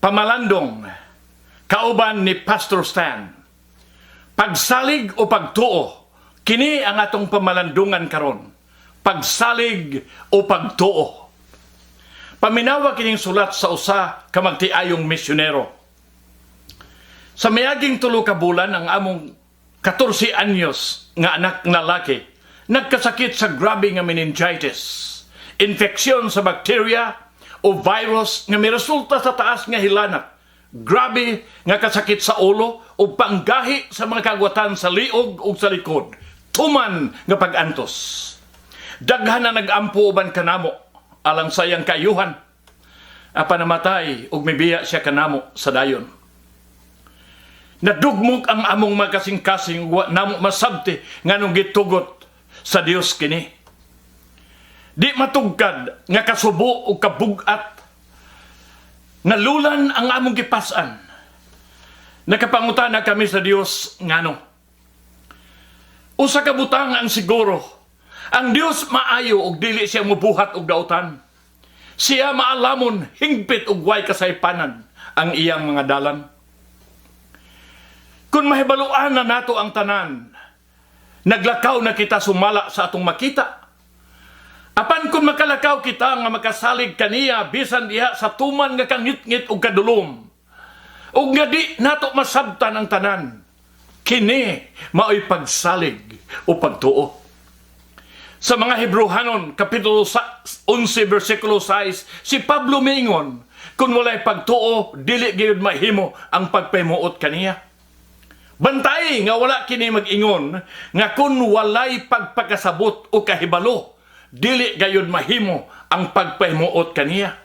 Pamalandong kauban ni Pastor Stan. Pagsalig o pagtuo, kini ang atong pamalandungan karon. Pagsalig o pagtuo. Paminawa kining sulat sa usa ka magtiayong misyonero. Sa miaging 3 ka bulan, ang among 14 anyos nga anak nga lalaki nagkasakit sa grabe nga meningitis. Infeksyon sa bakterya o virus nga miresulta sa taas nga hilanat. Grabe nga kasakit sa ulo o panggahi sa mga kagwatan sa liog o sa likod. Tuman nga pag-antos. Daghan na nag-ampo uban kanamo alang sa iyang kaayuhan. Apan namatay ug mibiya siya kanamo sa dayon. Nadugmok ang among makasing-kasing, wa namo masabti nganong gitugot sa Dios kini. Di matugkad nga kasubo o kabugat nalulan ang among gipas-an. Nakapangutana kami sa Dios ngano. Usa ka butang ang siguro. Ang Dios maayo ug dili siya mubuhat og dautan. Siya maalamon, hingpit ug way kasaypanan ang iyang mga dalan. Kung mahibaluan na nato ang tanan, naglakaw na kita sumala sa atong makita. Apan kung makalakaw kita nga makasalig kaniya bisan diha sa tuman nga kangitngit ug kadulom, ug nga di nato masabtan ang tanan, kini mao'y pagsalig o pagtuo. Sa mga Hebreohanon, Kapitulo 11, versikulo 6, si Pablo miingon, kung walay pagtuo, dili gayud mahimo ang pagpahimuot kaniya. Bantay nga wala kini mag-ingon nga kung walay pagpakasabot o kahibalo, dili gayud mahimo ang pagpahimuot kaniya.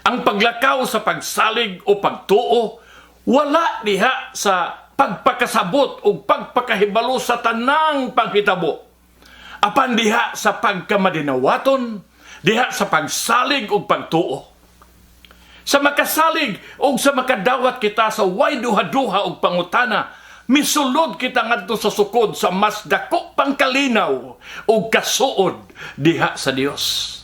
Ang paglakaw sa pagsalig o pagtuo, wala diha sa pagpakasabot o pagpakahibalo sa tanang panghitabo. Apan diha sa pagkamadinawaton, diha sa pagsalig o pagtuo. Sa makasalig o sa makadawat kita sa way duha-duha og pangutana, misulod kita ngadto sa sukod sa mas dako pang kalinaw o kasuod diha sa Dios.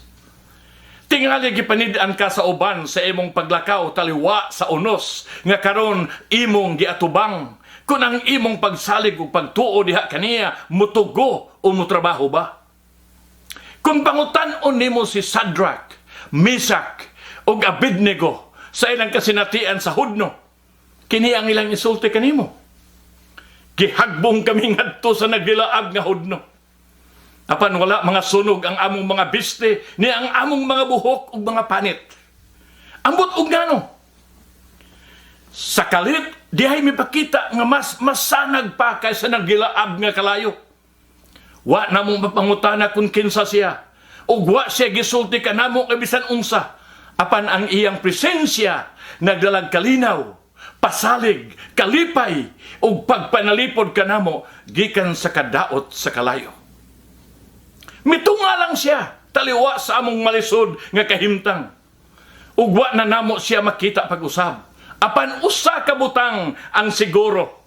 Tingali gipanid-an ka sa uban sa imong paglakaw taliwa sa unos nga karon imong giatubang. Kung ang imong pagsalig ug pagtuo diha kaniya mutugo o mutrabaho ba? Kung pangutan-on nimo si Shadrach, Meshach ug Abednego sa ilang kasinatian sa hudno, kini ang ilang isulti kanimo: "Gihagbong kami ngadto sa nagdilaab nga hudno. Apan wala mga sunog ang among mga biste ni ang among mga buhok ug mga panit. Ambot og ngano?" Sa kalit, dihay mipakita nga mas masanag pa kaysa nagdilaab nga kalayo. Wa namo mapangutana kung kinsa siya. Ug wa siya gisulti kanamo kay bisan unsa. Apan ang iyang presensya nagdalag kalinaw, pasalig, kalipay ug pagpanalipod kanamo gikan sa kadaot sa kalayo. Mitunga lang siya taliwa sa among malisod nga kahimtang. Ug wa na namo siya makita pag-usab. Apan usa ka butang ang siguro.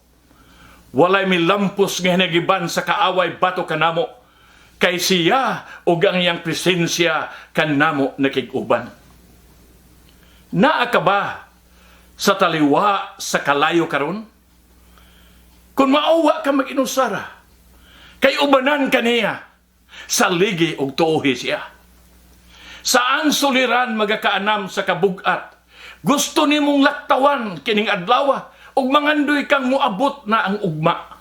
Walay milampos nga hinagiban sa kaaway batok kanamo kay siya ug ang iyang presensya kanamo nakig-uban. Naa ka ba sa taliwa sa kalayo karon? Kung mao, wa ka mag-inusara, kay ubanan kaniya, saligi og tuohi siya. Saang suliran magakaanam sa kabugat? Gusto nimong laktawan kining adlaw ug mangandoy kang moabot na ang ugma.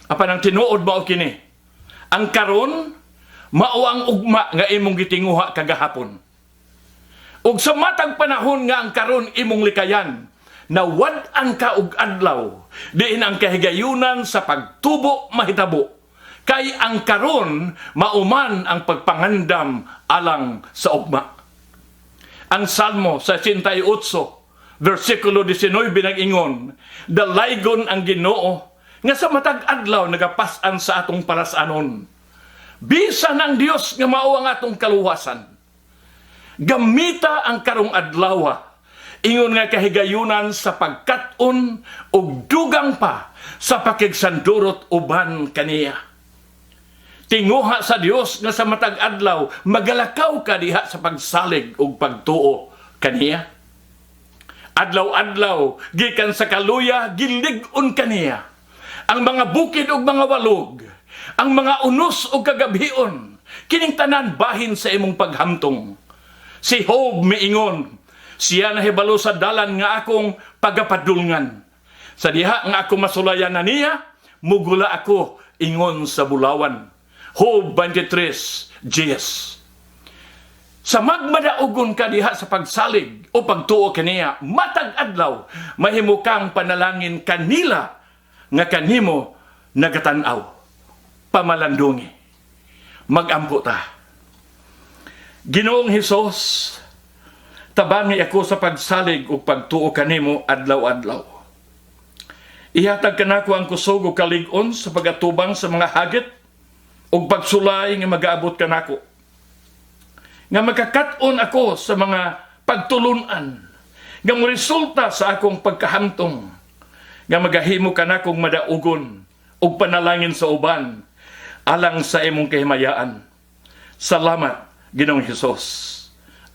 Apan ang tinuod mao kini. Ang karon mao ang ugma nga imong gitinguha kagahapon. Ug sa matag panahon nga ang karon imong likayan, nawad-an ka og adlaw diin ang kahigayunan sa pagtubo mahitabo. Kay ang karon mauman ang pagpangandam alang sa ugma. Ang Salmo sa 88, versikulo 19 nag-ingon, "Dalaygon ang Ginoo nga sa matag adlaw nagapas-an sa atong palasanon." Bisan ang Dios nga mao ang atong kaluwasan. Gamita ang karong adlaw ingon nga kahigayunan sa pagkat-on ug dugang pa sa pakigsandurot uban kaniya. Tinguha sa Dios nga sa matag adlaw magalakaw ka diha sa pagsalig ug pagtuo kaniya. Adlaw-adlaw, gikan sa kaluya, gilig-on kaniya. Ang mga bukid ug mga walog, ang mga unos ug kagabhion, kining tanan bahin sa imong paghamtong. Si Job miingon, "Siya nahibalo sa dalan nga akong pagapadulngan. Sa diha nga ako masulayan na niya, mugula ako ingon sa bulawan." Job 23, 10. Sa magmadaugon ka diha sa pagsalig o pagtuo kaniya, matag adlaw, mahimo kang panalangin kanila nga kanimo nagatanaw. Pamalandungi. Magampo ta. Ginoong Hesus, tabangi ako sa pagsalig ug pagtuo kanimo adlaw-adlaw. Ihatag kanako ang kusog ug kalig-on sa pagatubang sa mga hagit ug pagsulay nga magaabot kanako. Nga makakat-on ako sa mga pagtulunan nga moresulta sa akong pagkahamtong nga magahimo kanakong madaugon ug panalangin sa uban alang sa imong kahimayaan. Salamat, Ginoong Hesus.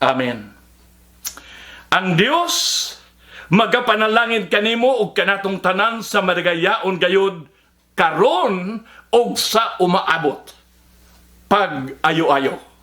Amen. Ang Dios magapanalangin kanimo ug kanatong tanan sa madagayaon gayud karon ug sa umaabot. Pag ayo-ayo.